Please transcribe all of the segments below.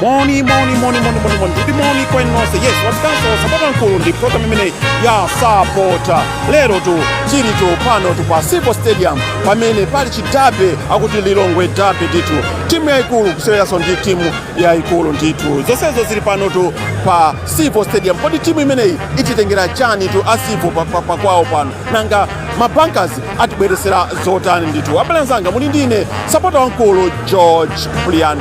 Moni moni moni moni moni moni ndi moni kwa inu nonse. Yes, wafikanso sapota mkulu ndi program imene ya sapota. Lero tu tili tu pano tu pa Civo Stadium pamene pali chi derby, akuti Lilongwe derby ndithu, timu yayikulu kuseweranso ndi timu yayikulu ndithu. Zonsezo zili pano tu pa Civo Stadium. Kodi timu imeneyi ititengera chani tu a Civo pakwawo pano? Nanga mabankers atibweresera zotani ndithu? Abale anzanga, muli ndine sapota wamkulu George Brian.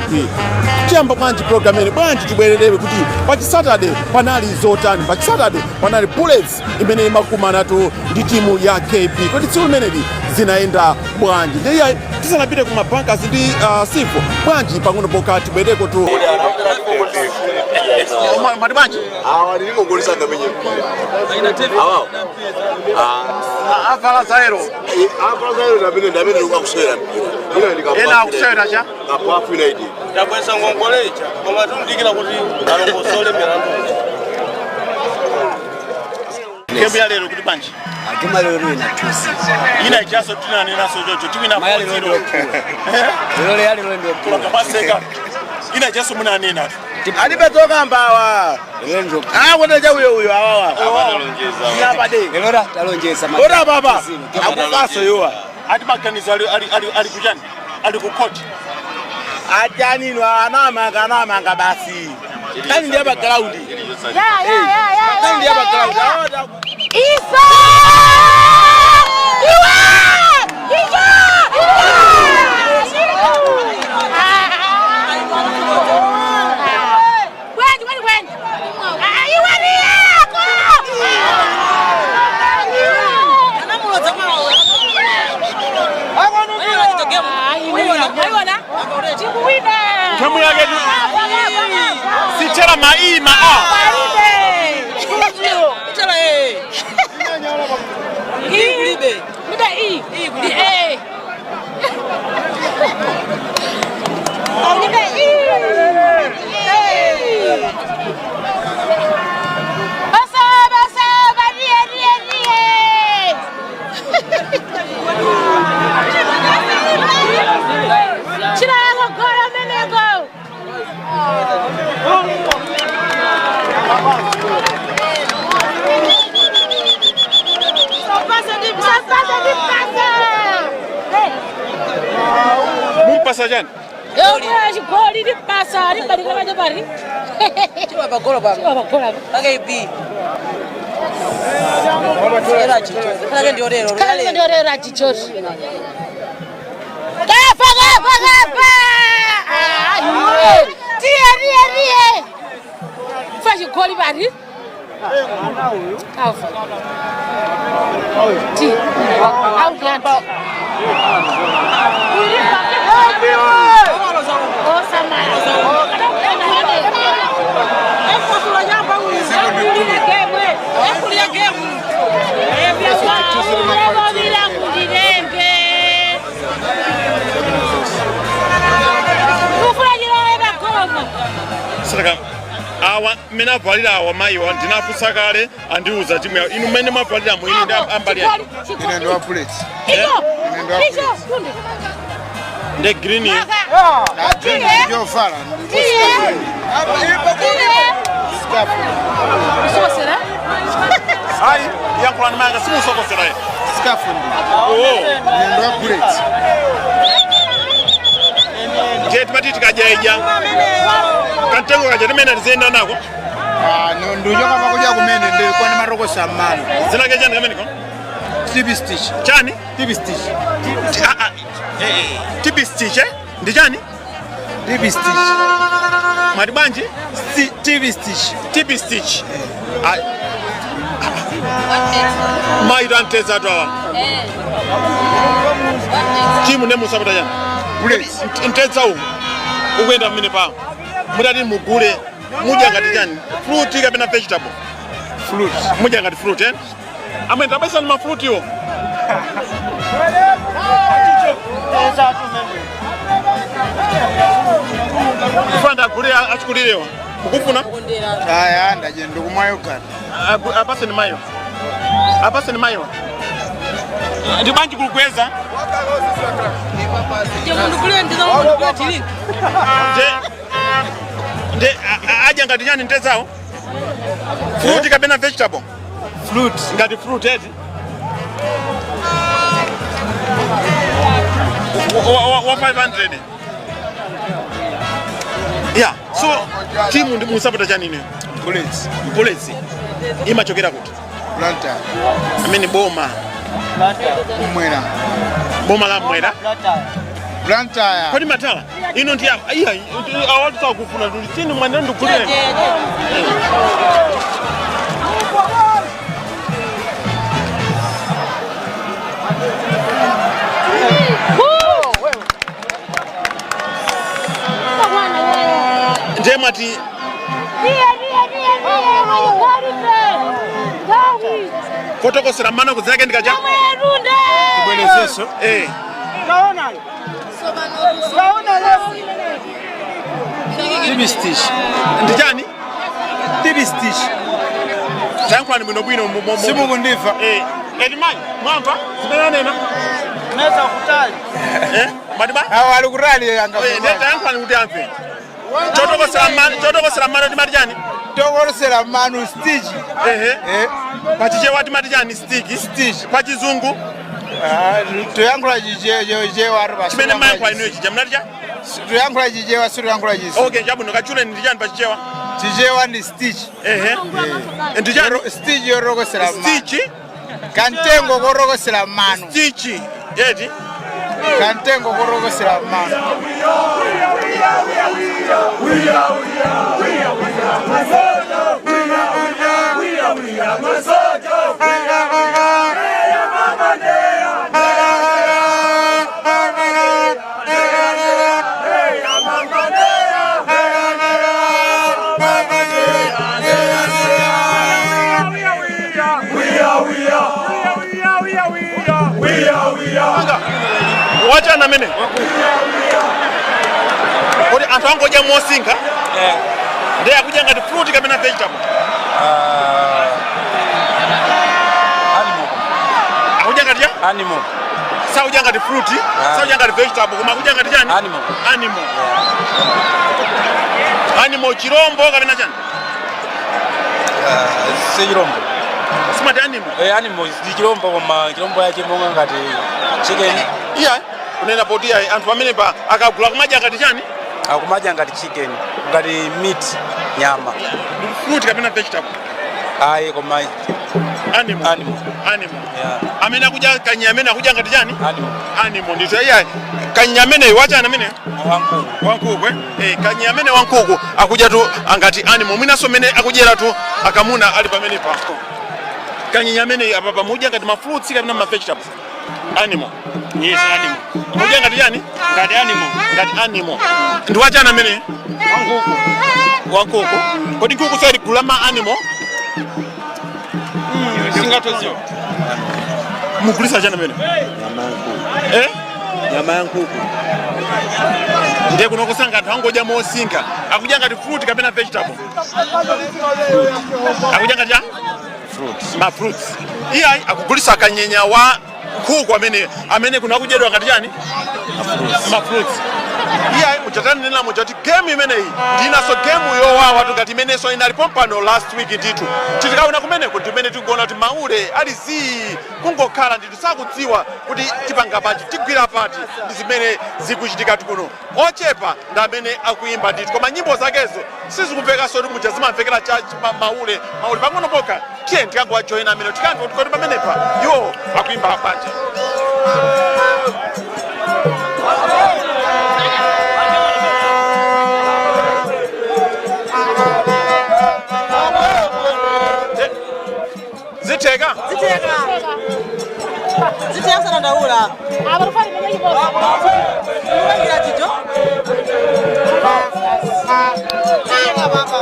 Tiyamba bwanji program imene? Bwanji tibwererebe kuti pachisaturday panali zotani? Pachisaturday panali Bullets imene imakumanatu ndi timu ya KB. Kodi tsiku limeneli zinayenda bwanji? Ndiye tisanapite ku mabankers ndi Civo, bwanji pang'ono pokha tibwereko tu. Mati bwanji? Awa ndingogolesa ngamenye mpira awawo. Avala zaero. Avala zaero ndamene ndamene ndikukusewera mpira ina. Ena akusewera cha? Kapafu United. Tabwesa ngongolecha koma tumdikira kuti alongosole milandu. Game ya lero kuti bwanji? Game lero ina 2-0. Ina ichaso tinanenaso chocho tiwina. Maya lero ndio 4-0. Lero lero lero ndio Koma kapaseka ina ichaso munanena. Alibe tokambawa. Lero ndio. Akwenda uyo uyo awawa yapade. Lero talonjeza. Ora baba akufaso yowa. Ati maganizo ali kuchani, ali ku court. Ajanino anamanga anamanga basi kani ndiye pa ground. Ya. Kani ndiye pa ground. Isa! Iwe! Isa! Bwanji bwanji bwanji. Ah, iwe ni yako! Tikuwina! Timu yake sichera ma E ma A. Mida E. Ndi A. Mida E. Basa, basa, ba rie, rie, rie. Chirako gora meneko. Sapasa di pasa. Hey. Mumpasa chani? Yomwe chigoli lipasa libalika paja pari. Chiwa pagolo pa. Chiwa pagola. Ake B. Era chicho. Kale ndio lero. Kale ndio lero chichoti. Kafa kafa kafa. Ah, iwe. Tie rie rie. Fa chigoli pari. Kafa. Ti. Outland. Osamara. Ekulia game. Kulirembe. Kufurahira bagoma. Saka awa mmene avalira awa mayiwa, ndinafunsa kale, andiuza timu yawo. Inu mmene mwavalira mu inu ndi ambali yake? Ine ndi wa Bullets. Icho. Icho. Tunde. Ndi green. Ndiyovala. Tiye. Scarf. Sosera. Ayi, yankhulani mayanga, simusokoserayo. Scarf ndi. Oh. Ine ndi wa Bullets. Ndiye timati tikadyaidya kamtengo kaja timene tiziyenda nako. Ah, nduchoka pakudya kumene ndi kone marokosa mmano. Zinake chani kameneko? TB stitch. Chani? TB stitch. Ah, ah, TB stitch, eh? Ndi chani? TB stitch. Mwati bwanji? TB stitch. TB stitch. Ah, maito anteza awa timu nemusapota chani? Bullets. Mtedza uwu ukuyenda pamene pawo, mutati mugule mudya ngati chani, fruit kapena vegetable? Fruit. Mudya ngati fruit, eh? Amene tabwesani ma fruit iwo. Kufuna agule achikulirewa mukufuna. Aya, ndaje ndikumwa yogurt. Apaseni mayo, apaseni mayo. Ndi bwanji kulukweza? Je, mundu kule ndiza mundu kule chili. Je, Nde adya ngati chani mtedzawo? Fruit kapena vegetable? Fruit. Ngati fruit eti. Wa 500. Yeah, so timu ndi musapota chani ine? Bullets. Bullets. Imachokera kuti? Blantyre. Amene boma. Kumwera. Boma la Mwera. Blantyre. Kodi matala ino ndi iya awatu sakufuna kuti chini mwana ndikugulire. Ndiye mwati kotokosera mano kudzake ndikacha Ibwerezeso. Eh. Tibistish. Ndi chani? Tibistish. Tayankhulani bwinobwino. Simukundiva. Eh, eti mayi mwamva zimene anena? Meza kutali. Eh, matiba? Awo ali kutali. Eh, ndiye tayankhulani kuti amve. Chotokosera mano, chotokosera mano timati chani? Tokosera mano stitch. Ehe. Eh. Pachichewa timati chani? Stick. Stitch. Pachizungu? Toyankhula chichewa. Chimene mayankhula inuyo chija mnati cha? Toyankhula chichewa, situyankhula chisi. Okay, chabwino kachuleni ndi chani pachichewa? Chichewa ndi stitch. Ehe. Ndi chani? Stitch yorokosera mano. Stitch. Kantengo korokosera mano. Stitch. Eti? Kantengo korokosera mano. Wachana amene kodi anthu angodya mosinkha ndiye akudya ngati fruit kapena vegetable? Akudya ngati cha? Animal. Sakudya ngati fruit, sakudya ngati vegetable, koma akudya ngati chani? Animal. Animal. Animal chirombo kapena chani? Si chirombo. Simati animal? Eh, animal ndi chirombo, koma chirombo yache monga ngati chicken. Iya, kunena poti iya anthu pamene pa akagula kumadya ngati chani? Akumadya ngati chicken, ngati meat, nyama. Fruit kapena vegetable? Ayi, koma Animal. Animal. Animal. Yeah. Amene akudya kanyama amene akudya ngati chani? Animal. Animal ndithu. Iya, kanyama ameneyo wachani amene? Wankhuku. Wankhuku, eh? Eh, kanyama amene wankhuku akudya tu angati animal. Mwinanso amene akudyera tu akamuna ali pamene pa. Kanyama amene apa pamudya ngati ma fruits kapena ma vegetables? Animal. Yes, animal. Mudya ngati chani? Ngati animal. Ngati animal. Ndi wachani amene? Wankhuku. Wankhuku. Kodi nkhuku sali gulu la ma animal? Singatoziwa. Mugulisa chani amene? Nyama ya nkhuku. Eh? Nyama ya nkhuku. Ndiye kuno kusanga anthu angodya mosinkha akudya ngati fruit kapena vegetable? Akudya ngati cha? Fruit. Ma fruits. Iya, akugulisa kanyenya wa nkhuku amene kuno akudyedwa ngati chani? Ma fruits. Iya, muchatanenera muchati game imeneyi ndinaso game yowawa ngati imenenso inali pompano last week ndithu. Titikaona kumeneko ndimene tikuona kuti maule ali zii kungokhala ndithu sakudziwa kuti tipanga pati tigwira pati ndi zimene zikuchitika kuno. Ochepa ndi amene akuimba ndithu, koma nyimbo zakezo sizikumvekanso kuti muja zimamvekera cha maule maule pang'ono pokha. Tiye tikangowajoyina amene tikamve kuti kodi pamenepa iwo akuimba bwanji. Zitheka? Zitheka. Zitheka sadandaula. Mulangira chicho. Zitheka papa.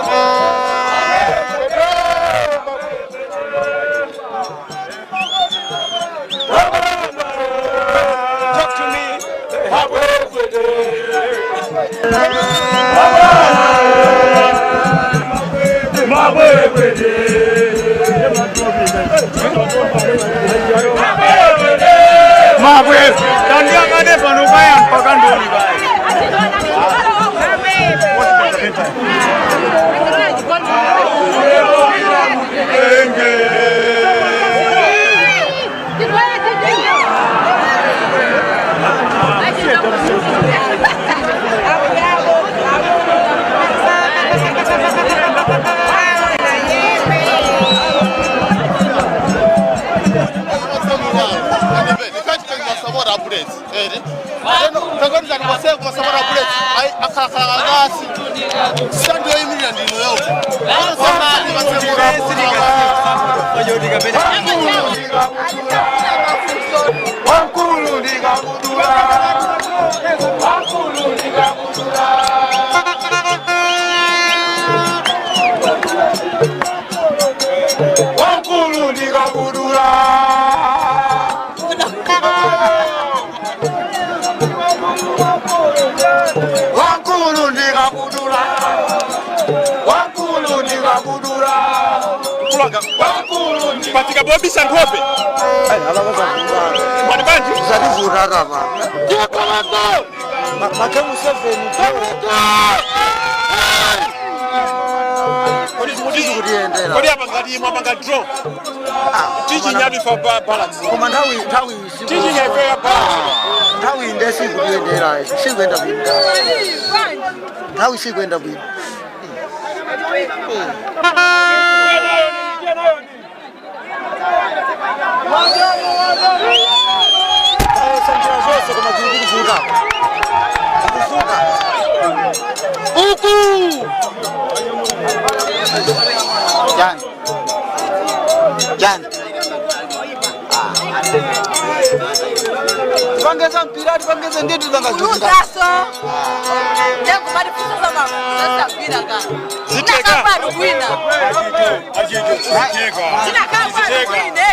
Talk to me. Mabwe, tandiyang'ane pano paya mpaka ndoni paya. Wankulu ndikakudula. Wankulu ndikakudula. Wankulu ndikakudula. Wankulu ndikakudula. Wankulu ndikakudula. Kulanga pafika pobisa nkhope. Mwati bwanji? Zativuta tapa. Makemu 7. Kodi apa ngati imwe apanga draw. Tichinya ife balance. Koma nthawi nthawi Tichinya ife ya balance. Nthawi nde sikuyendera, sikuyenda bwino. Nthawi sikuyenda bwino. Sanjira zonse koma zikuvuta. Zikuvuta. Uku! Jan. Jan. Tipangeza mpira, tipangeze ndiye tipangeza. Luzaso. Ndengumatifusa sasagwira ka. Tinakapano kwina. Tinakapano kwine.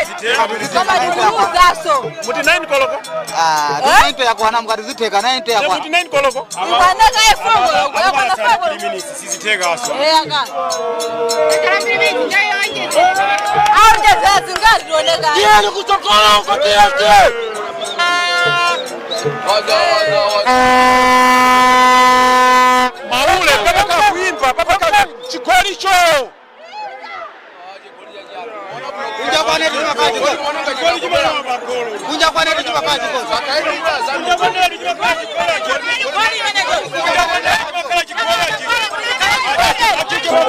Koma ndikuluzaso. Muti 9 koloko. Ah, 9 yakwana mukati zitheka 9 yakwana. Muti 9 koloko. Ikwanaka efongolo, yakwana fongolo. Sizithekaso. Eyaka. Aongezera zingati tionekana. Tiyeni kutsogolo uko tiyeni. Maule papa kakuimba papa ka chigoli cho. Kunja kwa neti chimakaji kosa. Kunja kwa neti chimakaji kosa. Kunja kwa neti chimakaji kosa. Kunja kwa neti chimakaji kosa. Achicho kwa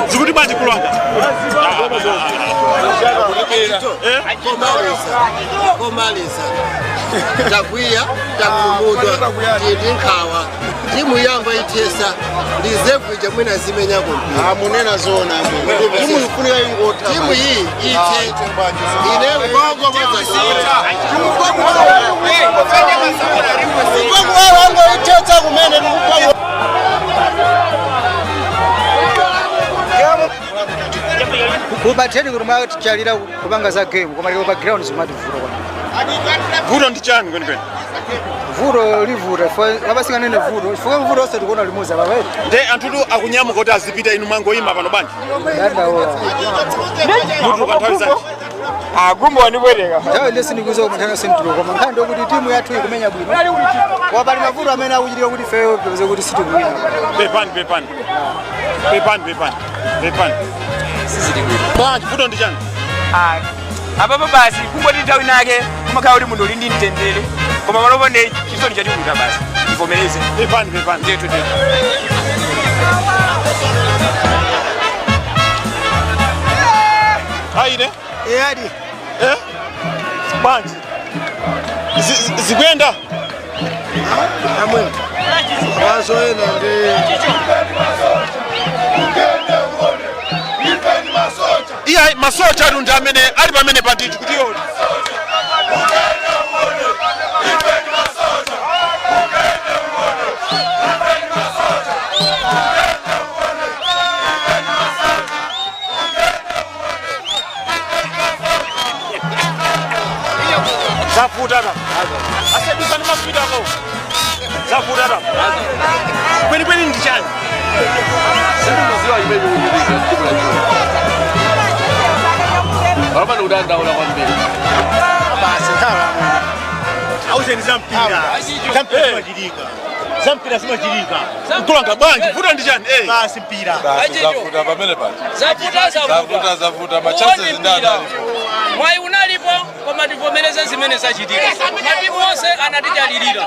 Zikuti bwanji kulwanga. Komaliza takwiya takumudwa tindi nkhawa timu yamba ithesa reserve ija mwina zimenyako mpira. Munena zona. Timu ikufunika ingotha. Timu iyi ithe ine mgongo Mgongo wangu ithetsa kumene ndikupanga. Kubatheni kuti mwachalira kupanga za game koma lero pa ground zimativuta kwambiri. Vuto ndi chani kwenikweni? Vuto livuta apasinganene vuto chifukwa vuto onse tikuona limodzi apa paiti. Nde anthutu akunyamuka kuti azipita inu mwangoyima pano bwanji. Dandaula. Mutuluka nthawi zanji? Agumbo wandibwereka. Nthawi ndi sindikuza koma nthawi sindituluka koma nkhani ndokuti timu yathu ikumenya bwino. Koma pali mavuto amene akuchitika kuti ifeyo tipeze kuti sitikuwina. Pepani pepani. Pepani pepani. Pepani. Bwanji vuto ndi chani? Apapo basi kungoti nthawi nake kumakhala kuti munthu uli ndi mtendere koma panopo ndi chisoni chativuta basi tivomereze. Pepani pepani. Ndithu ndithu. Aine? Eyadi. Eh? Bwanji. Zikuyenda? Amwe. Wazoena ndi Iya masocha atu ndi amene ali pamene pandithu kuti iwo. Zavuta ta. Asedusani mapita ako. Zavuta ta. Kwenikweni ndi chani? Sindikuziwa chimene chikuchitika dziko la China. Panopa ndikudandaula kwambiri. Basi nthawi Auze ni zampira. Zampira zimachitika. Zampira zimachitika. Mkulanga bwanji vuto ndi chani? Eh. Basi mpira. Zavuta pamene paja. Zavuta Zavuta zavuta ma chances ndi analipo. Mwayi unalipo. Koma tivomereze zimene zachitika. Matimu onse anatidalirira.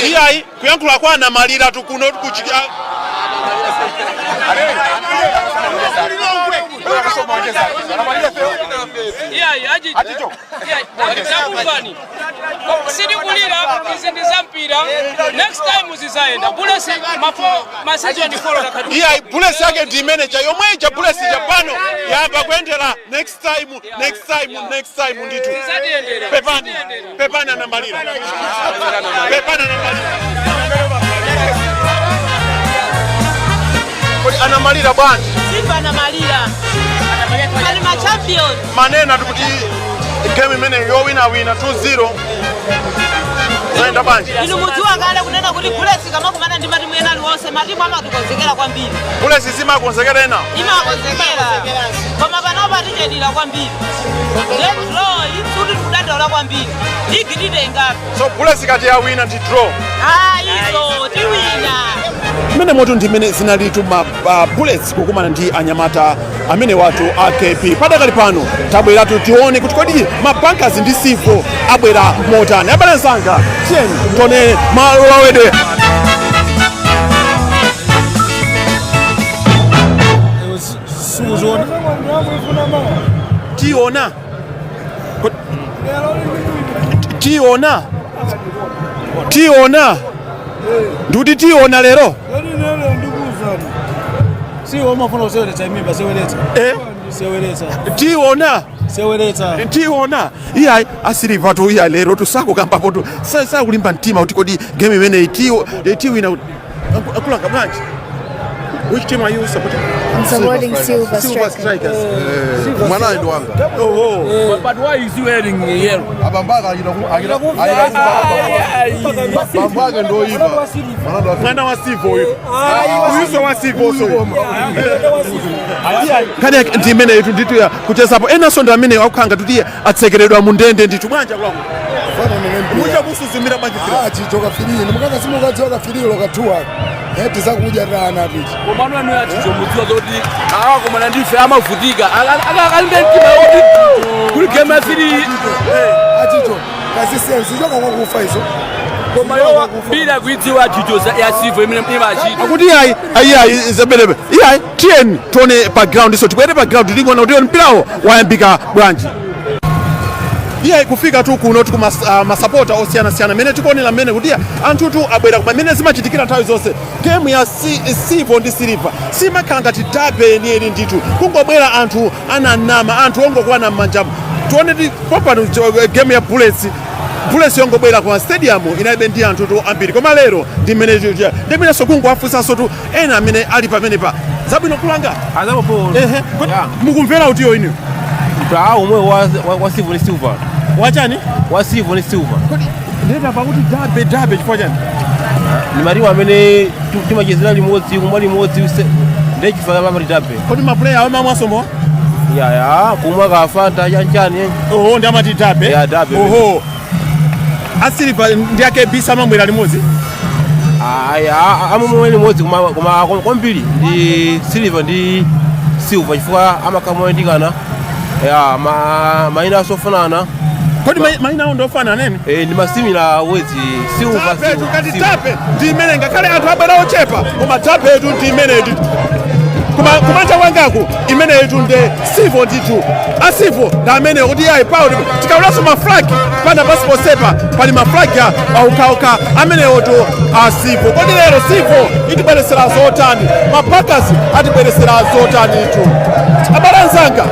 Iyayi, kuyankhula kwa anamalira tukuno kuchika. Iyayi, achicho. Iyayi, takufani. Sitikulira, izi ndi za mpira. Next time zizayenda. Bullets mafo masizoni follow takati. Iyayi, Bullets yake ndi manager yomwe ija Bullets japano yamba kuyendera next time, next time, next time ndithu. Zizatiyendera. Pepani, pepani anamalira. Pepani anamalira. Kodi anamalira bwanji? Simba anamalira. Ali ma champion. Manena tikuti game imene yowinawina 2-0 zayenda bwanji? Inu mudziwa kale kunena kuti Bullets kamakumana ndi matimu ena aliwonse, matimu amatikonzekera kwambiri. Bullets zimakonzekera ena. Imakonzekera. Koma panopa tichedira kwambiri. Then draw suti tikudandaula kwambiri. Ligi titengapo. So Bullets ikati yawina ndi draw. Ah, izo tiwina. Mmene moto ndi mmene zinalitu ma Bullets kukumana ndi anyamata amene watu AKP. Padakali pano tabweratu tione kuti kodi mabankers ndi Civo abwera motani. Abale nsanga, tiyeni tione malowedwe. Sukuziona. Tiona. Tiona. Tiona. Ndikuti tiona lero. Siwo umafuna kuseweretsa imimba seweretsa. Eh? Seweretsa. Tiona. Seweretsa. Tiona. Iyayi, asiliva tu iya lero tusakukambapo tu sakulimba mtima kuti kodi game imeneyi tiwina akulanga bwanji. Which team are you supporting? I'm supporting Silver Silver Strikers. Strikers. Mwana ndi wanga. Oh. But why is he wearing yellow? Abambaka achita bambo ake ndoyipa. Mwana wa Sivo uyu. Uyuso wa Sivo so. Kani ndi imene itu nditu ya kuchezapo enanso ndi amene akukhanga kuti atsekeredwa mu ndende ndithu bwanji akuluakulu. Mucha kusuzumira bwanji Ah, chicho kafirili mukanga simukadziwa kafirili lokatuwa tizakuja tana tichi Komano anu achichomudziwa zoti akakomana ndife amavutika akalimbe mtima woti kuli game asili achicho kasisiye sichoka kwakufa izo koma yowa bila kuidziwa achicho ya Sivo imene imachita. Akuti iyayi, iyayi zebelebe iyayi, tiyeni tione pa ground, so tibwere pa ground tingoona kuti mpirawo wayambika bwanji. Iyayi, kufika tu kuno tiku masapota osiyanasiyana mmene tikuonera mmene kuti anthutu abwera koma mmene zimachitikira nthawi zonse game ya Sivo ndi Silver simakhala ngati dabe yeniyeni ndithu, kungobwera anthu ananama, anthu ongokwana m'manjamu. Tione ti pompano game ya Bullets, Bullets yongobwera kwa stadium inalibe ndi anthu tu ambiri, koma lero ndi mmene ndi mmenenso kungowafunsanso tu ena amene ali pamenepa. Zabwino kulanga. Ehe, kodi mukumvera utiyo inu? Umwe wa Sivo ni Silver. Wachani? Wa Sivo ni Silver. Kodi ndeta pakuti dabe dabe chifukwa chani? Ni matimu amene timachezera limodzi kumwa limodzi ndiye chifukwa pamati dabe. Kodi mapuleya awo mamwasomo? Ya kumwa ka Fanta chanchani. Oho, ndi amati dabe. Ya dabe. Oho. Asiliva ndi AKB samamwera limodzi. Aya amamwe limodzi koma kwambiri ndi Silver ndi Silver chifukwa amakamuyandikana. Ya maina asofanana. Kodi maina awo ndofanana nene? Eh, ndi masimila wezi Silver. Dabe kati dabe ndi imene ngakhale anthu abwera ochepa koma dabe tu ndi imene tu. Kumanja kwangaku imene itu ndi Sivo ndithu. Asivo ndi amene kuti ayi pawo tikaulanso maflagi pana pasi posepa pali maflagi aukauka amenewo tu Asivo. Kodi lero Sivo itibweresera zotani? Mabakasi atibweresera zotani itu? Abale anzanga,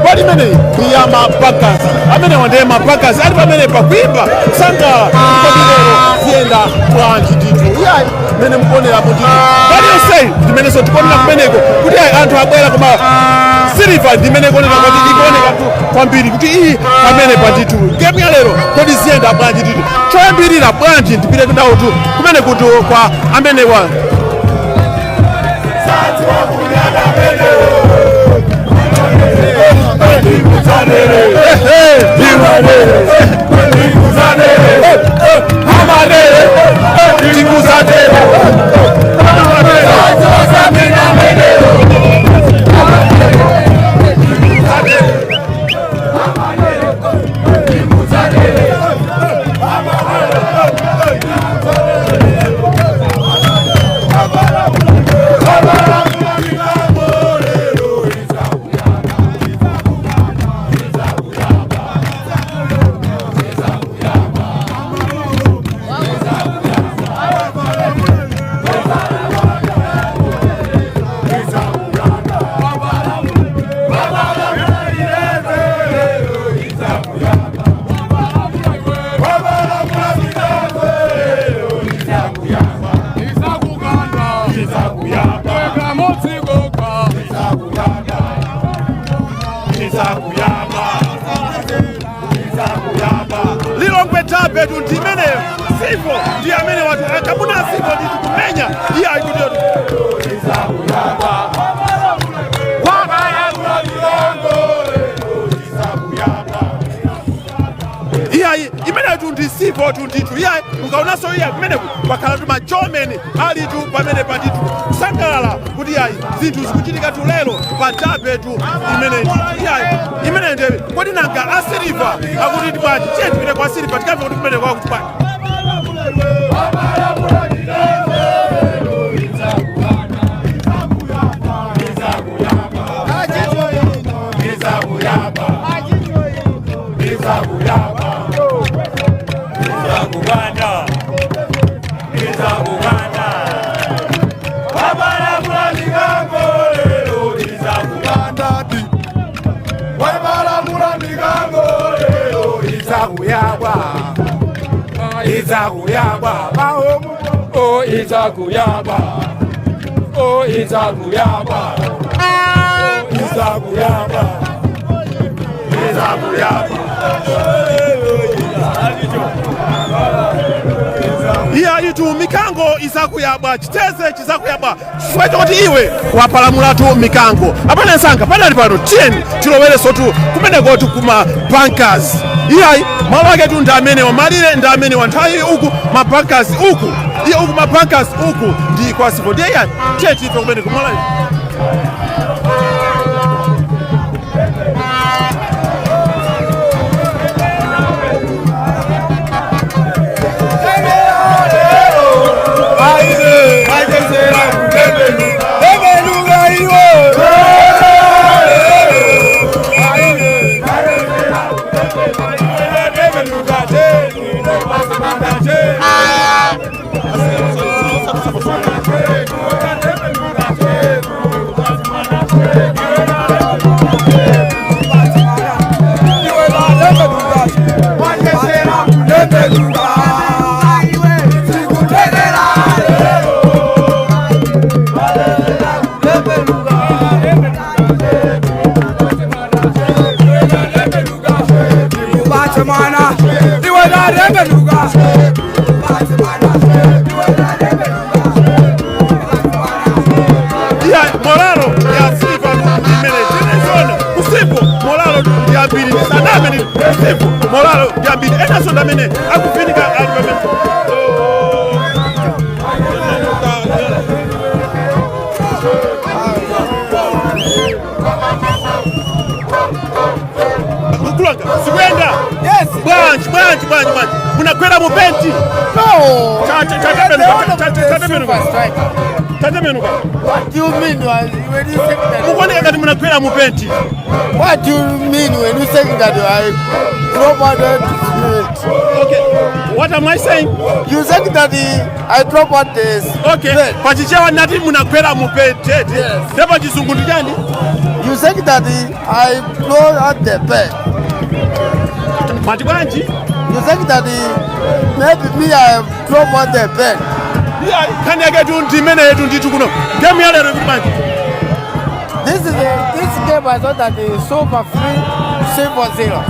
kodi imeneyi ndi ya mabakasi amenewa ndiye mabakasi ali pamenepa kuimba kusangalala. Kodi lero ziyenda bwanji ndithu? Iyayi, mmene mukuonerapo ndithu pali yonseyi ndimenenso tikuonera kumeneko kuti ayi anthu abwera, koma Silver ndimene ikuoneka kuti ikuoneka tu kwambiri kuti iyi pamene pa ndithu game ya lero kodi ziyenda bwanji ndithu? Choyambirira bwanji ndipite kudawo tu kumene kuti kwa amenewa. Ndiye derby tu ndi imeneyo. Sivo ndi amene watu akamuna Sivo ndithu kumenya iye ayikutiyo. Iyayi, imeneyo tu ndi Sivo tu ndithu. Iyayi, mukaonanso iyayi kumeneku kwakhala tu majomeni ali tu pamene pandithu kusangalala kuti iyayi zinthu zikuchitika tu lero pa derby tu imeneyi. Iyayi, imeneyi ndiye. Kodi nanga asiliva akuti ndi bwanji? Tiye tipite kwa Siliva tikamve kuti kumene kwakuti bwanji. Iya itu mikango izakuyabwa, chiteze chizakuyabwa chifukwa choti iwe wapalamulatu mikango. Apana nsanga panali pano, tiyeni tilowereso tu kumenekotu kuma Bankers. Iyayi, malo ake tu ndi amenewa, malire ndi amenewa. Nthawi uku ma Bankers uku, iye uku ma Bankers uku ndi kwa Sivo. Ndiye iyayi, tiye tife kumene kumala. Iya, moralo ya Silver imene tinezona kusipo moralo ndi ambiri, saname ndi kusipo moralo ndi ambiri, enanso ndi amene akufinika ali pamene. Kulanga sikuyenda. Bwanji bwanji bwanji bwanji, munakwera mu benti? No. Tatemenuka, tatemenuka. What do you mean when you say that? Mukuoneka ngati munakwera mu benti. What do you mean when you say that I drop out the spirit? Okay. What am I saying? You said that I drop out this. Okay. Pachichewa nati munakwera mu benti. Yes. Ndipo chizungu ndi chani? You said that I blow out the bed. Mati bwanji? You said that maybe me I drop out the bed. Yeah, nkhani yake tu ndi imene yetu ndithu kuno. Game ya lero ikuti bwanji? This game I thought that is Super 3 Silver 0.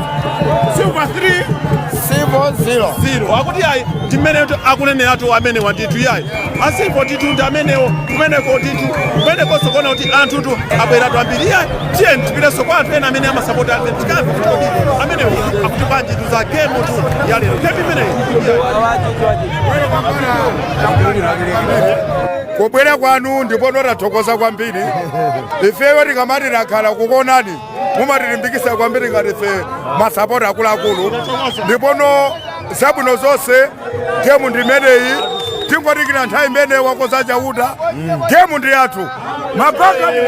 Silver 3 Silver 0. 0. Akuti ayi ndi mmene tu akuneneratu amene wandithu iyayi. Asipo ndithu ndi amenewo kumeneko ndithu kumenekonso kuona kuti anthu tu abweratu ambiri. Iyayi, tiye tipitenso kwa anthu ena amene amasapota amene tikamve kuti kodi amenewo akuti bwanji tu za game tu ya lero. Game imeneyi. Kubwera kwanu ndipo tathokoza kwambiri. Ifeyo tikamati takhala kukuonani mumatilimbikisa kwambiri ngati ife masapota akuluakulu, ndipono zabwino zonse. Gemu ndi imeneyi, tingotikira nthawi imene wakoza Chauta. Gemu ndi yathu, mapaka ndi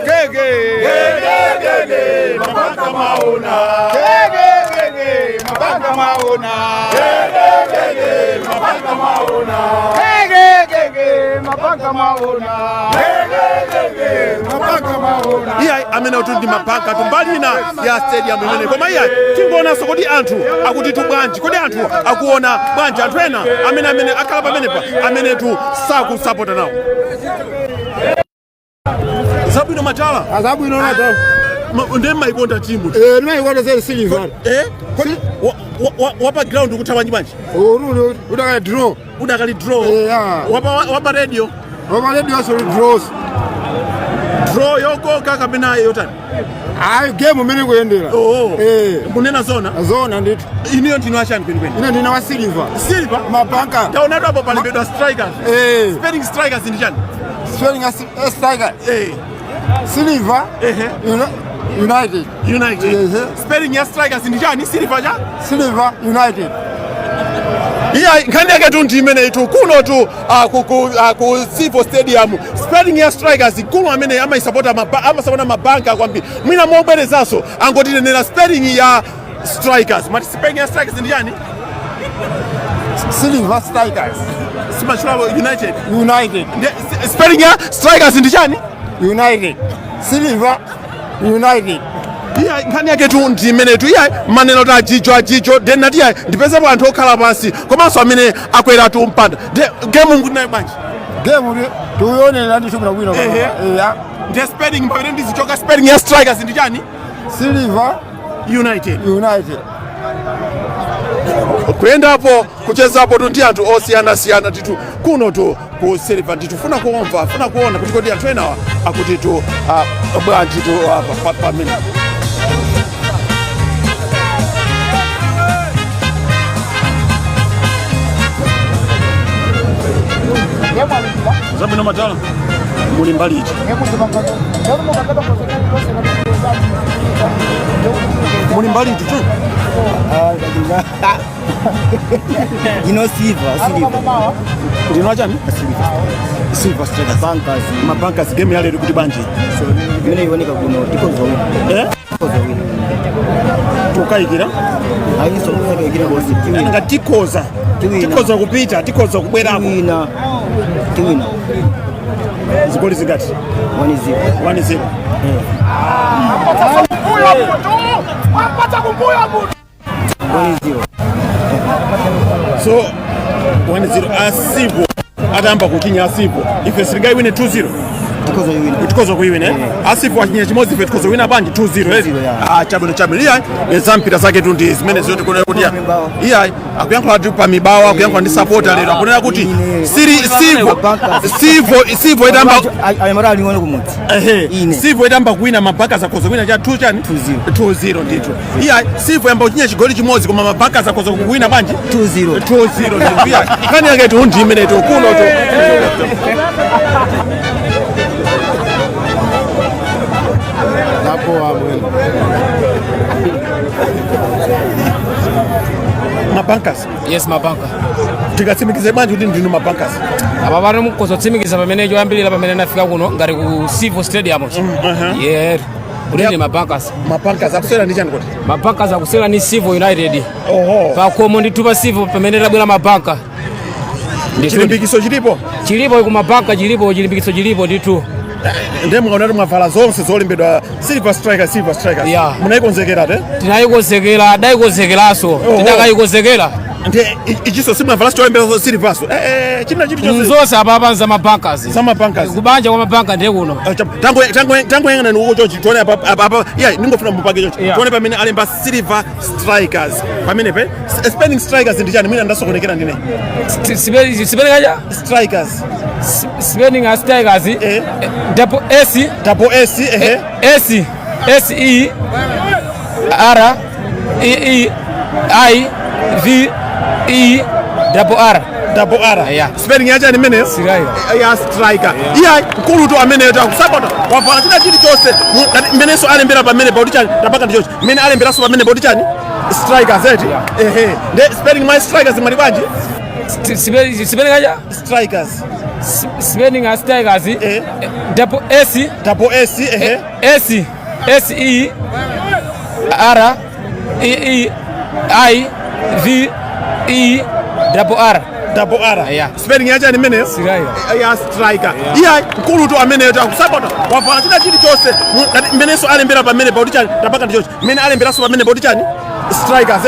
Gege gege mapaka maona, gege gege mapaka maona, gege gege mapaka maona, gege gege mapaka maona, gege gege mapaka maona. Iyayi, amene kuti ndi mabanka tumbali ina ya stadium imene. Koma iyayi, tingoonanso kodi anthu akuti tu bwanji, kodi anthu akuona bwanji, anthu ena amene akhala pamenepa amene tu sakusapota nawo. Zabwino machala. Zabwino na. Ndiye mmayikonda timu. Eh, ndimayikonda zedi Silver. Eh? Kodi wapa ground ukutha bwanji bwanji? Uru udakali draw. Udakali draw. Yeah. Wapa radio. Wapa radio so draws. Draw yokoka kapena yotani? Ayi game imene ikuyendera. Oh. Eh. Kunena zona? Zona ndithu. Iniyo ndinu achani kwenikweni? Ine ndine wa Silver. Silver? Mabanka. Taonatu apo palembedwa strikers. Eh. Spelling strikers ndi chani? Spelling a striker. Eh. Silver. Ehe. United. United. Ehe. Spelling ya strikers ndi chani? Silver cha? Silver United. Iya, nkhani yake tu ndi imeneyi tu kuno tu ku Civo Stadium. Spelling ya strikers mkulu amene amayisapota amasapota mabanka kwambiri. Mwina mobwerezanso angotinenera spelling ya strikers. Mati spelling ya strikers ndi chani? Silver Strikers. Simachulapo United. United. Spelling ya strikers ndi chani? United. Silver United. Iya, nkhani yake tu ndi imeneyi. Iya, maneno ta ajijo ajijo then nati iya ndipezepo anthu okhala pansi komanso amene akwera tu mpanda. De game ngutinayo bwanji? Game tuyonera ndithu bwino bwino. Ehe. Eya. Ndiye spelling pamene ndizichoka spelling ya strikers ndi chani? Silver United. United. Kuyendapo kuchezapo tu ndi anthu osiyanasiyana ndithu kuno tu ku Silver ndithu funa kuomva funa kuona kuti kodi anthu enawa akuti tu bwanji tu pamene zabwino madala muli mbali iti muli mbali iti tu Ino Silver, Silver. Ndino achani? Silver Strikers. Bankers. Mabankers game yalero kuti bwanji? Imene ioneka kuno tikoza wina. Eh? Tikoza wina. Tukayikira? Ayiso kukayikira bosi. Tiwina. Nga tikoza. Tikoza kupita, tikoza kubwerako. Tiwina. Tiwina. Zigoli zingati? 1-0. 1-0. Wapata kumbuya mutu. 1-0. So 1-0 asipo atamba kuchinya asipo ife sitingaiwine 2-0 tikoza kuiwina tikoza kuiwina eh? Asipo achinya chimodzi ife tikoza wina bwanji 2-0 eh? Ah, chabwino chabwino. Iya zampira zake tu ndi zimene zoti kuna kuti iya akuyankhula tu pa mibawa akuyankhula ndi supporter lero akunena kuti siri sivo sivo sivo itamba ayamara alione kumudzi. Ehe, Sivo itamba kuwina mabanka zakhoza kuwina cha 2 chani 2-0 ndithu. Iya Sivo yamba kuchinya chigoli chimodzi koma mabanka zakhoza kuwina bwanji 2-0 2-0 ndithu. Iya nkhani yake tu ndi imene tu kuno tu. Mabankas. Yes, mabanka. Tikatsimikize bwanji kuti ndinu mabankas? Apa pano mukozotsimikiza pamene choyambirira pamene nafika kuno ngati ku Civo Stadium. Yeah. Kuti ndi mabankas. Mabankas akusewera ndi chani kuti? Mabankas akusewera ni Civo United. Oho. Pakhomo ndithu pa Civo pamene tabwera mabanka. Chilimbikiso chilipo? Chilipo ku mabanka chilipo chilimbikiso chilipo ndithu. Ndiye mukaona kuti mwavala zonse zolembedwa Silver Strikers, Silver Strikers. Yeah. Munayikonzekera te? Tinayikonzekera, adayikonzekeranso. Tidakayikonzekera. Ndiye ichiso simwavala cholembedwa Silverso. China chilichonse. Nzonse apapa za mabankas. Za mabankas. Kubanja kwa mabanka ndiye kuno. Tangoyang'ana uko chonchi tione apa apa iya ningofuna mupange chonchi. Tione pamene alemba Silver Strikers. Pamene pe spelling strikers ndi chani mwina ndasokonekera ndine. Spelling aja? Strikers. Spelling a strikers. Double S. Double S ehe. S S E R E E I V E double R. Double R. Yeah. Spelling yacha ni imeneyo? Striker. Ya striker. Iya mkulu tu ameneyo takusapota. Wavala china chilichonse. Mmenenso alembera pamene pakuti chani tapaka ndi chonchi. Mmene alemberanso pamene pakuti chani? Strikers eti. Ehe. Nde spelling my strikers mwali bwanji? Spelling aja? Strikers. Spelling a strikers. Double S. Double S ehe. S S E R E E I V E double R. Double R. Yeah. Spelling yacha ni imeneyo? Striker. Ya striker. Iya mkulu tu ameneyo takusapota. Wavala china chilichonse. Mmenenso alembera pamene pakuti chani tapaka ndi chonchi. Mmene alemberanso pamene pakuti chani? Strikers.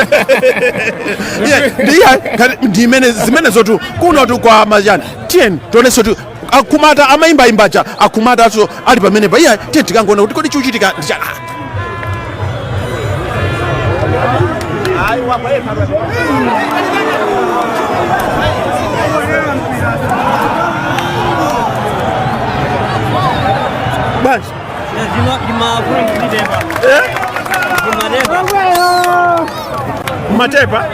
Iya ndiya ndi imene zimenezo tu kuno tu kwa majani. Tiyeni tionenso tu akumata amayimbayimbaja akumata aso ali pamene pa iya tiye tikangoona kuti kodi chikuchitika ndi chani. Basi. Matepa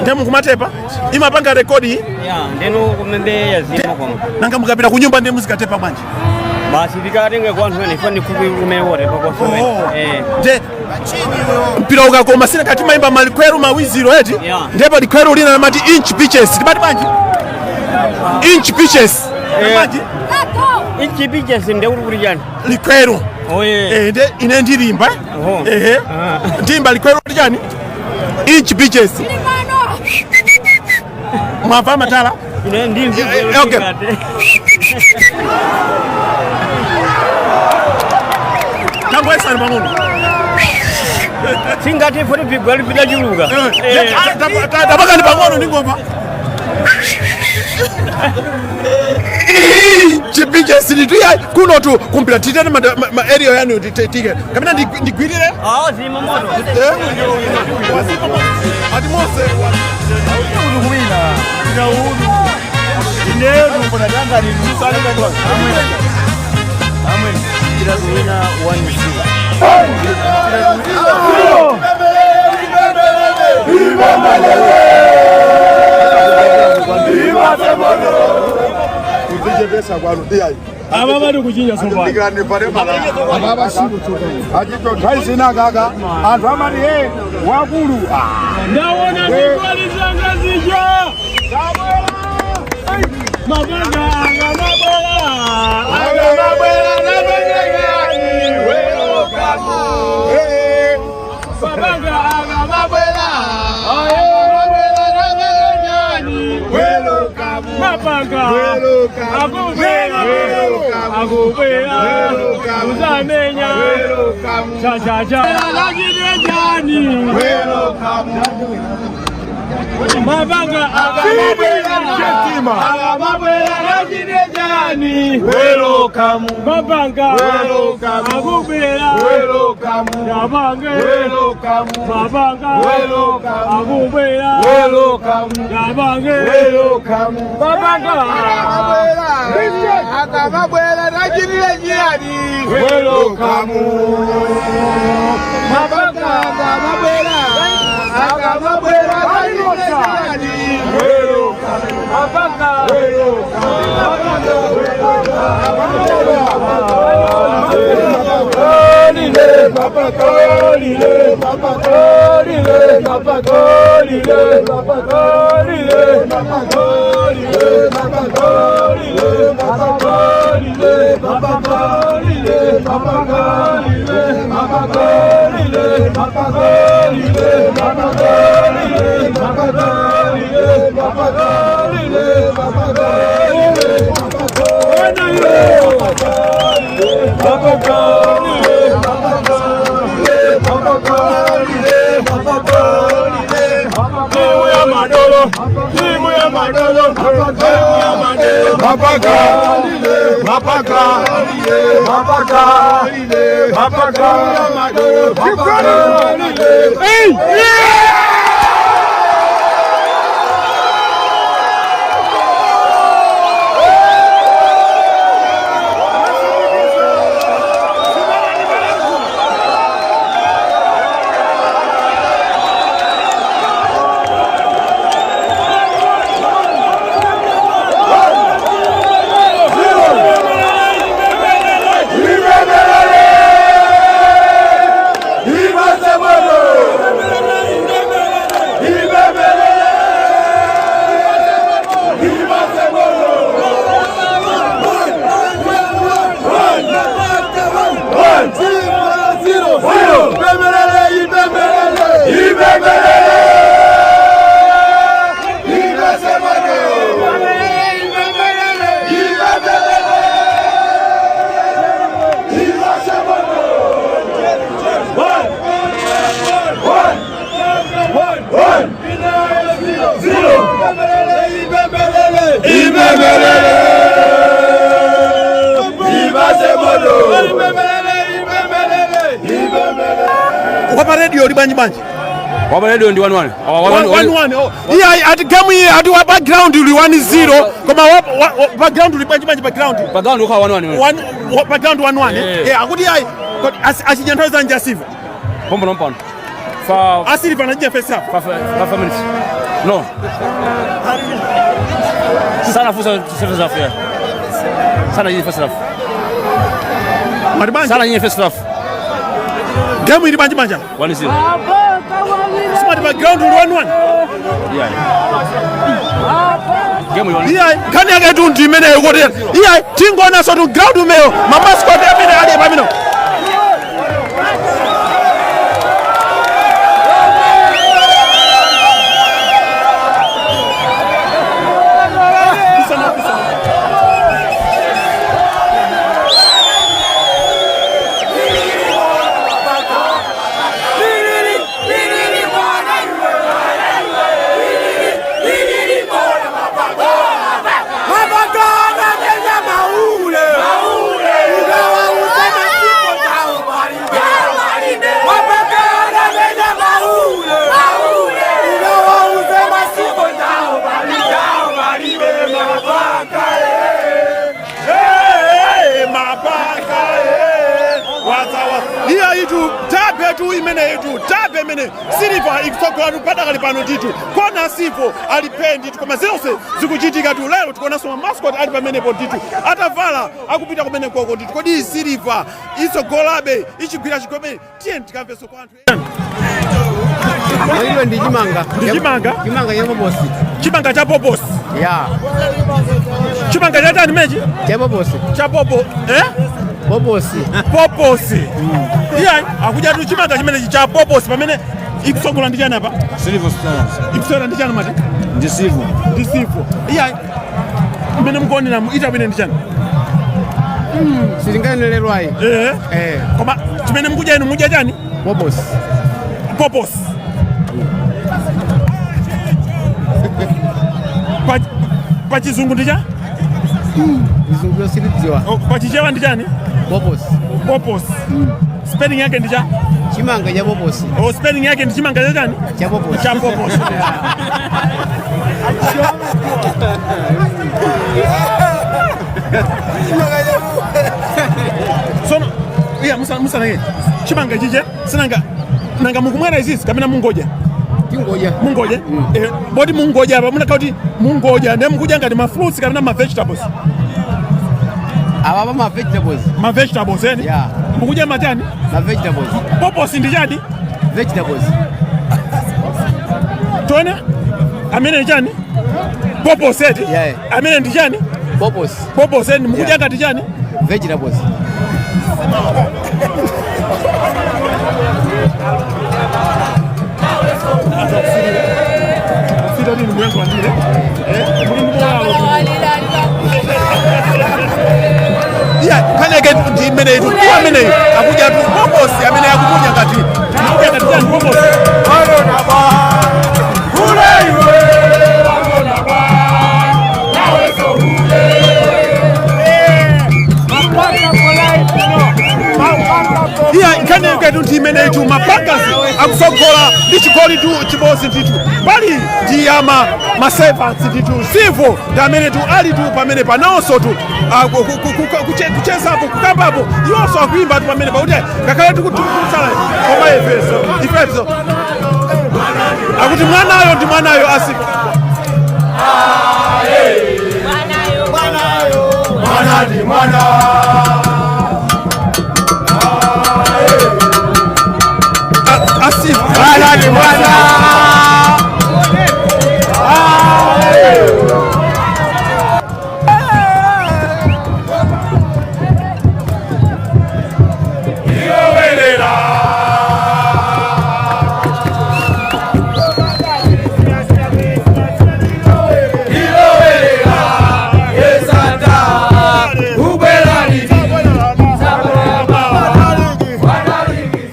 ndemu kumatepa imapanga rekodi nanga mukapita kunyumba ndiye muzikatepa bwanji Basi ndikatenga kwa anthu ene fani kuku kumene wote pa kwa Oh. Nde mpira ukakoma sina kati maimba malikweru mawiziro eti ndipo likweru lina lamati inch pitches timati bwanji inch pitches bwanji Inch pitches nde kuti kuti chani likweru eh nde ine ndilimba ehe ndimba likweru kuti chani inch pitches mwamva matala ine ndimvi okay tangoyesani pang'ono singati foti bigwa lidachuluka tabakani pang'ono ndi ngoma chipinje sinituya kuno tu kumpira titene ma area yanu tike kapena ndigwirire zima moto ati mose Kuzichepesa kwanu iyayi Aba bali kuchinja sopano. Achito nthawi kaka anthu amati e wakulu Ndaona zigoli zanga zija. Mabanga angamabwela. Angamabwela nabengani. Mabanga angamabwela. Angamabwela nabengani. Mabanga. Akubwela. Akubwela. Uzamenya. Cha cha cha. Lakini Mabanga akamabwela nachinejani mabanga akubwela yabange mabanga akubwela yabange mabanga akamabwela nachinile jirani mabanga akamabwela akamabwela nachinile jirani mabanga Wapa radio uli bwanji bwanji? Wapa radio ndi 1-1. 1-1. Oh. Iya, ati game iyi ati wa background uli 1-0 koma background uli bwanji bwanji background? Background ukhala 1-1. One background 1-1. Eh. Eh, akuti ayi kodi achinya nthawi zanji asiva? Pompo pompano. Fa Asiliva anachinya first half. 5 minutes. No. Sana fusa first half yeah. Sana yini first half. Mati bwanji? Sana yini first half. Game ili bwanji bwanji? 1-0. Smart background uli 1-1. Yeah. Game uli 1-0. Iya, nkhani yake tu ndi imeneyo kuti iya tingoonanso tu ground umeyo ma mascot amene ali pamene. Iya itu derby tu imene itu derby imene Silver ikutsogola tu padakali pano ndithu kona sipo alipe ndithu koma zonse zikuchitika tu lero tikuonanso ma mascot ali pamenepo ndithu atavala akupita kumene koko ndithu. Kodi Silver itsogolabe ichigwira chigomene? Tiye tikamvenso kwa anthu. Ilo ndi chimanga. Ndi chimanga? Chimanga cha poposi. Chimanga cha poposi. Ya. Chimanga cha chani mechi? Cha poposi. Cha popo, eh? Poposi. Poposi. Iya, akuja tu chimanga chimenechi cha poposi pamene ikutsogola ndi chani apa? Silver Stars. Ikutsogola ndi chani mati? Ndi Silver. Ndi Silver. Iya, mmene mukuonera itawine ndi chani? Silinganelerwayi. Eh. Eh. Koma chimene mukudya inu mudya chani? Poposi. Poposi. Pa chizungu ndi cha? Chizungu silidziwa. Oh, pa chichewa ndi chani? Poposi. Poposi. Spelling yake ndi cha? Chimanga cha poposi. Oh, spelling yake ndi chimanga cha chani? Cha poposi. Cha poposi. Sono iya musa chimanga chiche sinanga nanga mukumwera izizi kapena mungoja? Tingoja. Mungoja? Eh, bodi mungoja apa munakha kuti mungoja ndiye mukudya ngati ma fruits kapena ma vegetables? Apa ma vegetables. Ma vegetables eni? Yeah. Mukudya machani? Ma vegetables. Poposi ndi chani? Vegetables. Tone? Amene ndi chani? Poposi eti? Yeah. Amene ndi chani? Poposi. Poposi eni mukudya Yeah. ngati chani? Vegetables. Iya, nkhani yake ndi imeneyi tu ameneyi akudya tu poposi amene akudya ngati akudya ngati chani poposi. Iya, nkhani yake tu ndi imeneyi tu mapakasi akusogola ndi chigoli tu chimodzi ndithu pali ndi ama ma servants ndithu Silver ndi amene tu ali tu pamene panonso tu kuchezapo kukambapo iwonso akuimba tu pamene pakuti ngakhale tikutsala koma ifeso akuti mwanayo ndi mwanayo asi Mwana ndi mwana. Asi Mwana ndi mwana.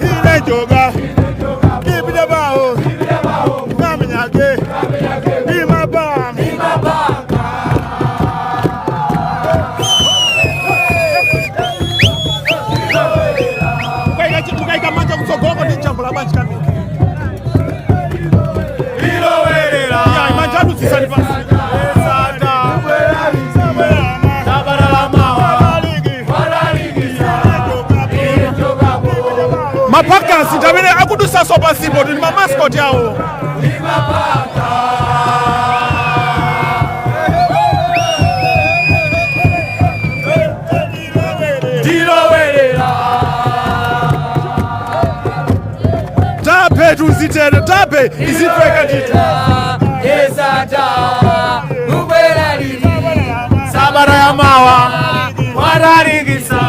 Inejoga. Ipita bawo. Mukaika manja kutsogoloko ndi jambo la bwanji kamera. Iya, manja anu tsitsani pansi. Mapakasi ndi amene akudusaso pansipo, ndi mamascot awo. Tape tuzitere, tape izipfeka ndithu. Sabata ya mawa watalikisa.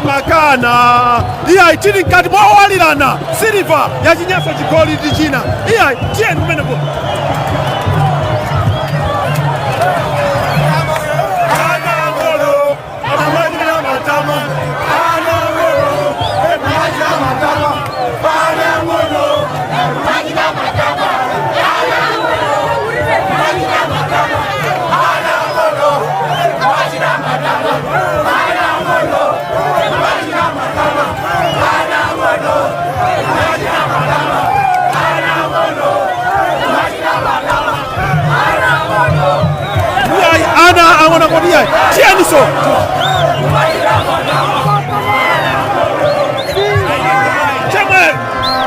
Makana iyayi, tili mkati mwawalirana. Silver yachinyaso chigoli ndi china. Iyayi, tiyeni kumeneko. Iyayi, ana ang'ona kodi. Iyayi, tiyeniso. Chemwe,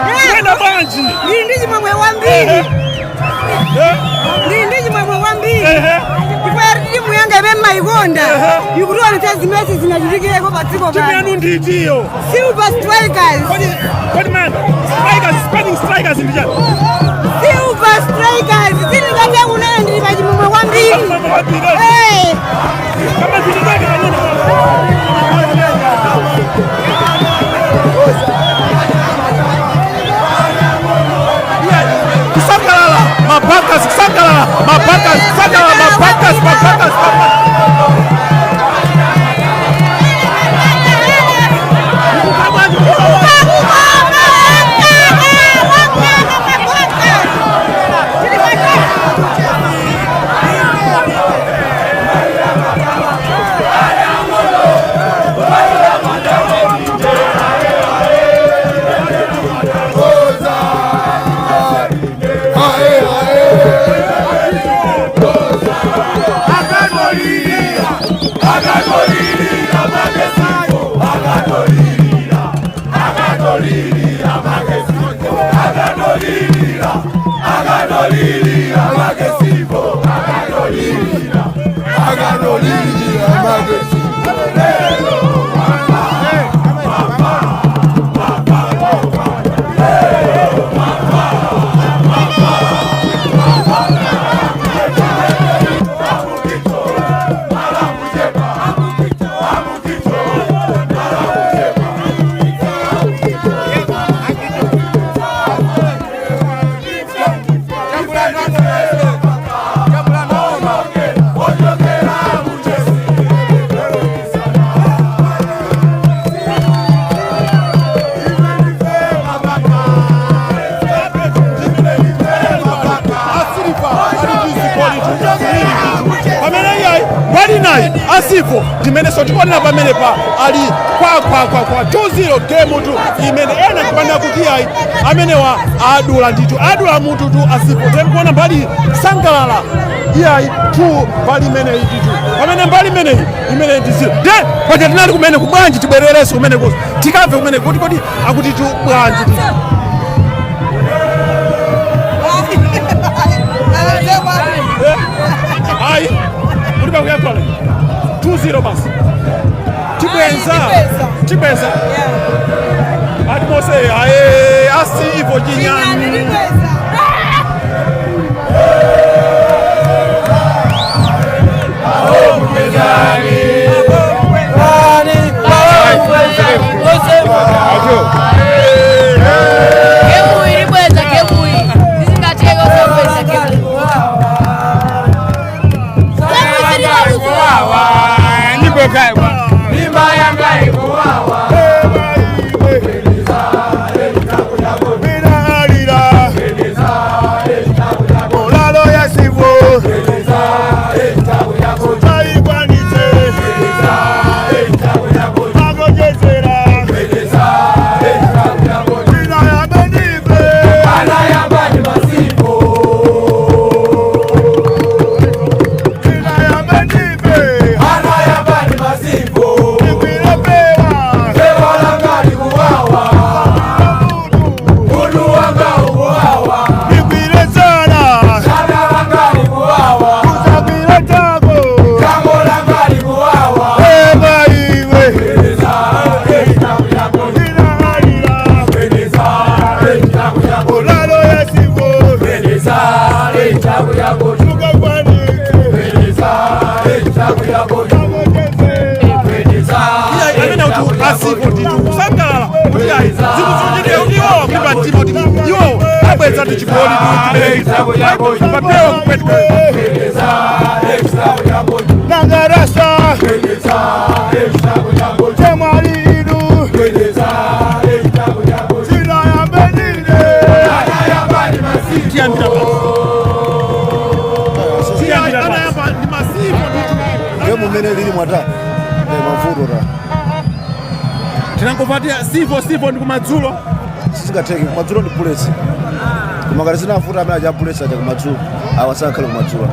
kuyenda bwanji? Ndili ndi chimwemwe kwambiri, ndili ndi chimwemwe kwambiri chifukwa timu yanga imene mmayikonda ikutionetsa zimene zinachitikireko pa dziko. Timu yanu nditiyo? Silver Strikers. Kodi man, Strikers, spelling Strikers ndi chani? Silver Strikers. Sindingathe kunena, ndili pa chimwemwe kwambiri. Eh. Kama zilizake pang'ono. Kusangalala mabakas, kusangalala mabakas, kusangalala mabakas, mabakas, mabakas. A Civo ndimenenso tikuonera pamenepa ali kwakwakwa 2-0 game tu imene ena tipanda kuti ayi, amenewa adula ndithu, adula mutu tu a Civo. Tikuona mbali sangalala iyayi 2 mbali imeneyi ndithu, pamene mbali imeneyi imene ndi 0. De paja tinali kumene kubwanji, tibwererenso kumene kuso tikamve kumene kuti kodi akuti tu bwanji ndithu. Ayi, kulipa kuyankhula 2-0 basi, tibwenza tibwenza ati mose aye a Civo chinyani. Game iyi libweza, game iyi sizingatheke osabweza game. Olalo ya Civo taikwanise akojezera ina yamenive ina yamenive ikwilepewa ikwilesana kusabile tako ema iwe olalo ya Civo tukakwanise Iyayi, amene kuti a Civo ndithu kusangalala kuti ayi, zikuzochitika kuti iwowa kulipa mtima kuti iwowo abweza ndi chigoli papewa kupetwa. Nangarasa temwalidu sina yambenile. Tiyambira basi, anayamba ndi ma Civo ndithu. Game mmene lili mwata mavuto ta. Tinangopatia Civo, Civo ndi kumadzulo. Sizingatheke, kumadzulo ndi Bullets, koma ngati zinavuta amene aja Bullets aja kumadzulo, awa sakhale kumadzulo.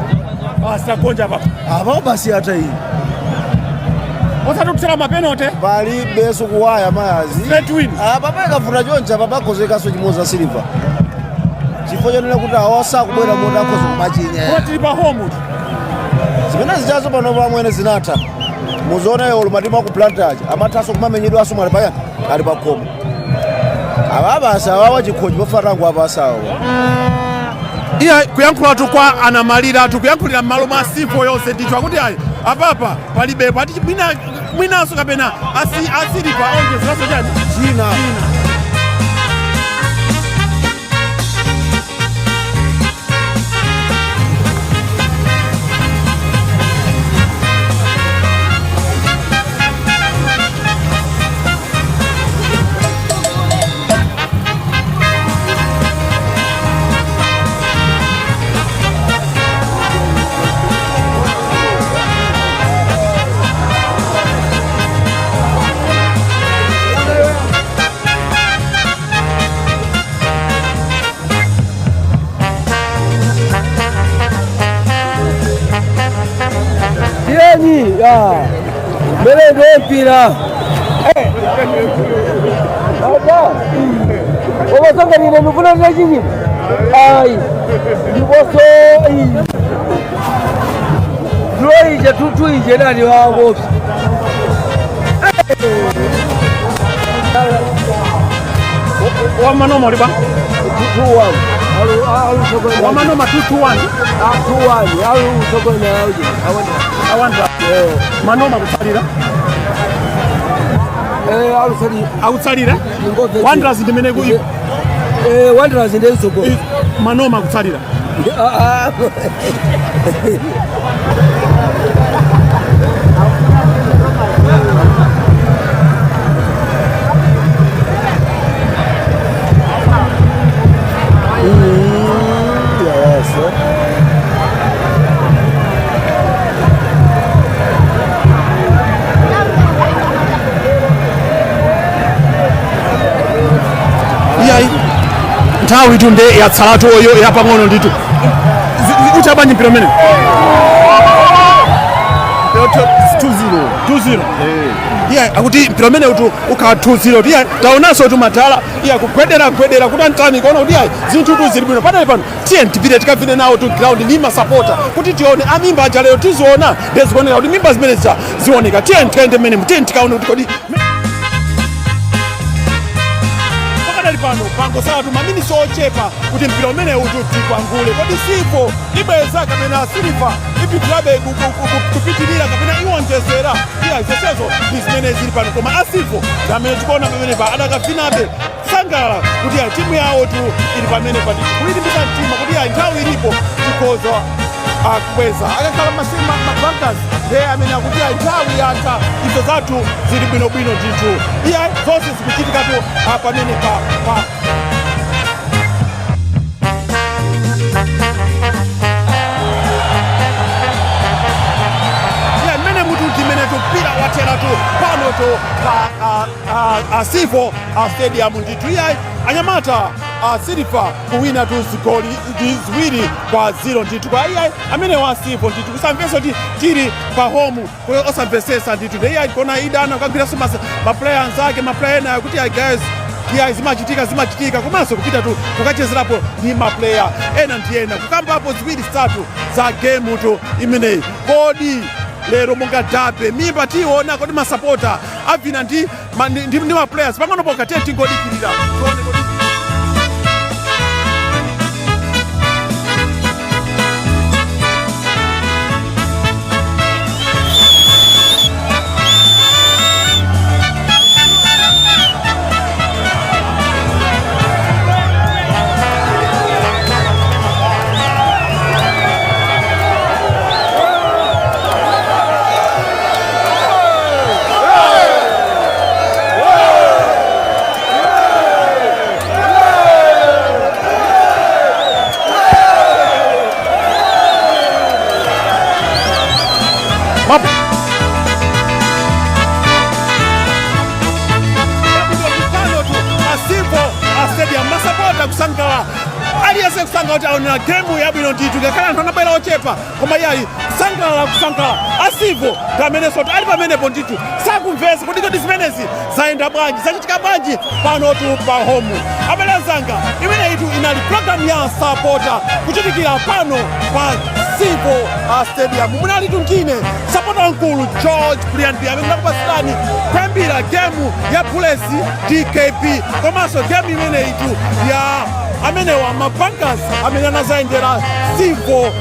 Asagonja papa. Apapo basi ata iyi. Osati kutsera ma penalty. Palibenso kuwaya mayazi. Straight win. Papa ikavuta choncha papa akhozekaso chimodzi a Silver, chifukwa chonena kuti awa sakubwera moti akhoza kumachinya. Koma tili pa home tu. Zimene zichazo pano pamwene zinatha, muzoona iwo matimu aku Blantyre aja amathanso kumamenyedwanso mwali payani ali pa khomo. Awa basi awawa chikhochi pofatango apasawo. Iye kuyankhulatu kwa anamalira tu, kuyankhulira m'malo mwa Civo yonse ndithu, akuti ayi, apapa palibepo ati mwinanso kapena a Silver onjezeranso chani. China. Tieni ya mbele ndio mpira. Baba. Obasanga nine mufuna ndachinyi. Ai. Ndiboso iyi. Glory ije tutu ije nani wango. Wamanoma uliba? 2-1. Alu alu sokona. Wamanoma 2-1. Ah, 2-1. Alu sokona uje. Awanda. Awanda. Manoma kutsalira. Alu sali. Akutsalira. Wanderers ndimene ku Wanderers ndiye sokona. Manoma kutsalira. Ah. Ah. Yes. Nthawi tu nde yatsalatu oyo yapang'ono ndithu. Utha bwanji mpira umene? 2-0. 2-0. Iya, akuti mpira umene utu ukhala 2-0. Iya, taonanso tu madala iya kugwedera gwedera kuti antani kuona kuti iya zinthu tu zili bwino padali pano. Tiye tipite tikavine nawo tu ground ndi masapota kuti tione amimba aja lero tiziona ndezikuoneka kuti mimba zimene zija zioneka. Tiye tiyende mmenemu, tiye tikaone kuti kodi pakadali pano pangosala maminisi ochepa kuti mpira umene utu tikwangule. Kodi Civo ibweza kapena Silver ipitirabe kupitirira kapena iwonjezera? Iya, zonsezo ndi zimene zili pano, koma a Civo ndi amene tikuona pamenepa adakavinabe kusangalala kuti ya timu yawo tu ili pamene pa ndithu, kuyilimbitsa mtima kuti ya nthawi ilipo tikhoza akubweza. Akakhala masima mabankers ndiye amene akuti ya nthawi yatha, izo zathu zili bwinobwino ndithu. Iya, zonse zikuchitikatu pamene pa iya mmene mutu ndimene tupira watheratu pano tu pa Civo Stadium ndithu. Iya, anyamata a Silver kuwina tu zigoli 2-0 ndithu kwa iya amene wa Civo ndithu. Kusamvetsa kuti tili pa home osamvesesa ndithu. Ndi iya kona idana kagwiranso maplayer anzake, maplayer ena kuti iya guys, iya zimachitika zimachitika, komanso kupita tu kukachezerapo ndi maplayer ena ndi ena kukambapo ziwiri zitatu za game tu imeneyi. Kodi lero mungadape mimba tiona kodi masapota avina ndi ndi maplayers pang'ono pokha? Tiye tingodikirira tione kodi. Pano tu a Civo Stadium masapota kusangalala, aliyense kusangalala kuti aonera gemu yabwino ndithu, ngakhale anthu anabwera ochepa, koma iyayi kusangalala kusangalala. A Civo ndi amenenso ali pamenepo ndithu sakumvetsa kuti kodi zimenezi zayenda bwanji, zachitika bwanji pano tu pa home. Abale anzanga, imeneyitu inali program ya Sapota kuchitikira pano pa Civo Stadium. Munalitu ndine sapota wamkulu George Brian B amene ndakupasirani kuyambira gemu ya Bullets DKP komanso gemu imeneyitu ya amenewa mabankers amene anazayendera Civo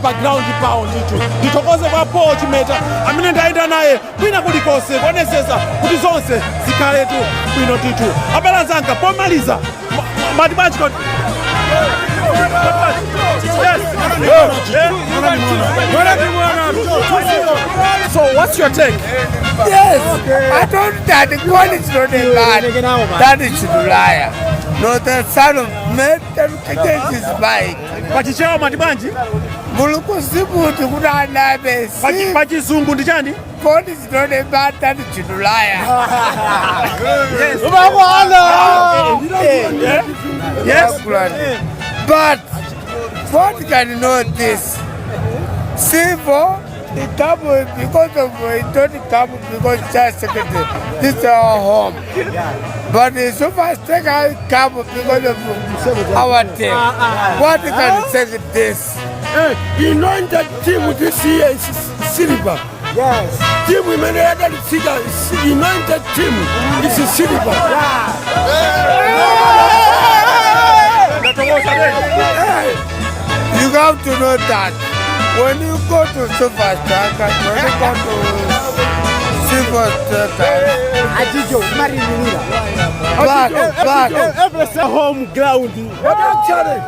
pa ground pawo ndithu. Ndithokoze kwa Paul Chimeta amene ndayenda naye kwina kulikonse kuonesesa kuti zonse zikhaletu bwino ndithu. Abale anzanga, pomaliza mati bwanji kodi? Yes. So what's your take? Yes, I told that the God is not a man that is liar. No, the son of man that can his bike. Pachichewa mati bwanji? Mulungu si munthu kuti aname. Pachizungu ndi chani? God is not a man that is liar. Yes. Yes. But God can know this. Civo, it come because of it don't come because just secretary. This is our home. But the super take come because of our team. What can say this? Anointed team this year is Silver. Yes. Team imene yadalitsika anointed team is Silver. You have to know that when you go to Super Striker, when you go to Super Striker, Ajijo, back, back. Every home ground. But actually,